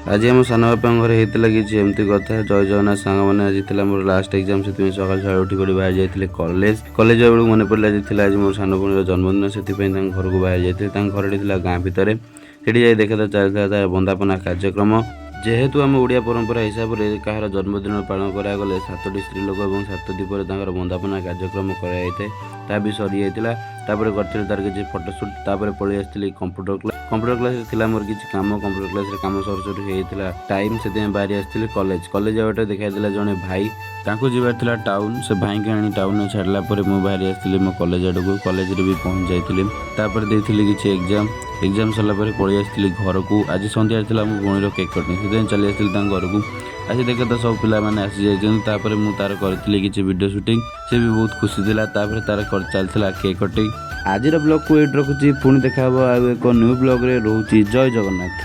ଆଜି ଆମ ସାନ ବାପାଙ୍କ ଘରେ ହେଇଥିଲା କିଛି ଏମିତି କଥା। ଜୟ ଜଗନ୍ନାଥ ସାଙ୍ଗମାନେ। ଆଜି ଥିଲା ମୋର ଲାଷ୍ଟ ଏକ୍ଜାମ୍, ସେଥିପାଇଁ ସକାଳୁ ସକାଳୁ ଉଠି ପଡ଼ି ବାହାରି ଯାଇଥିଲି କଲେଜ। କଲେଜ ଯିବା ବେଳକୁ ମନେ ପଡ଼ିଲା ଆଜି ଥିଲା ଆଜି ମୋର ସାନ ଭଉଣୀର ଜନ୍ମଦିନ, ସେଥିପାଇଁ ତାଙ୍କ ଘରକୁ ବାହାରି ଯାଇଥିଲି। ତାଙ୍କ ଘରଟି ଥିଲା ଗାଁ ଭିତରେ। ସେଠି ଯାଇ ଦେଖା ତ ଚାଲିଥିଲା ତାର ବନ୍ଦାପନା କାର୍ଯ୍ୟକ୍ରମ। ଯେହେତୁ ଆମ ଓଡ଼ିଆ ପରମ୍ପରା ହିସାବରେ କାହାର ଜନ୍ମଦିନ ପାଳନ କରାଗଲେ 7ଟି ସ୍ତ୍ରୀ ଲୋକ ଏବଂ 7 ଦୀପରେ ତାଙ୍କର ବନ୍ଦାପନା କାର୍ଯ୍ୟକ୍ରମ କରାଯାଇଥାଏ, ତାହା ବି ସରିଯାଇଥିଲା। ତାପରେ କରିଥିଲି ତାର କିଛି ଫଟୋସୁଟ୍। ତାପରେ ପଳେଇ ଆସିଥିଲି କମ୍ପ୍ୟୁଟର କ୍ଲାସ୍। କମ୍ପ୍ୟୁଟର କ୍ଲାସ୍ରେ ଥିଲା ମୋର କିଛି କାମ। କମ୍ପ୍ୟୁଟର କ୍ଲାସ୍ରେ କାମ ସରୁ ସରୁ ହେଇଯାଇଥିଲା ଟାଇମ୍, ସେଥିପାଇଁ ବାହାରି ଆସିଥିଲି କଲେଜ। କଲେଜ ବାଟେ ଦେଖାଇଥିଲା ଜଣେ ଭାଇ, ତାଙ୍କୁ ଯିବାର ଥିଲା ଟାଉନ୍। ସେ ଭାଇଙ୍କୁ ଆଣି ଟାଉନ୍ରେ ଛାଡ଼ିଲା ପରେ ମୁଁ ବାହାରି ଆସିଥିଲି ମୋ କଲେଜ ଆଡ଼କୁ। କଲେଜରେ ବି ପହଞ୍ଚି ଯାଇଥିଲି। ତାପରେ ଦେଇଥିଲି କିଛି ଏକ୍ଜାମ୍। ଏକ୍ଜାମ୍ ସରିଲା ପରେ ପଳେଇ ଆସିଥିଲି ଘରକୁ। ଆଜି ସନ୍ଧ୍ୟାରେ ଥିଲା ମୋ ଭଉଣୀର କେକ୍ କଟିଂ, ସେଥିପାଇଁ ଚାଲି ଆସିଥିଲି ତାଙ୍କ ଘରକୁ। ଆସି ଦେଖେ ତ ସବୁ ପିଲାମାନେ ଆସିଯାଇଛନ୍ତି। ତାପରେ ମୁଁ ତାର କରିଥିଲି କିଛି ଭିଡ଼ିଓ ସୁଟିଂ, ସେ ବି ବହୁତ ଖୁସି ଥିଲା। ତାପରେ ତାର ଚାଲିଥିଲା କେକ୍ କଟିଂ। ଆଜିର ବ୍ଲଗ୍କୁ ଏଇଠି ରଖୁଛି। ପୁଣି ଦେଖା ହେବ ଆଉ ଏକ ନ୍ୟୁ ବ୍ଲଗ୍ରେ। ରହୁଛି, ଜୟ ଜଗନ୍ନାଥ।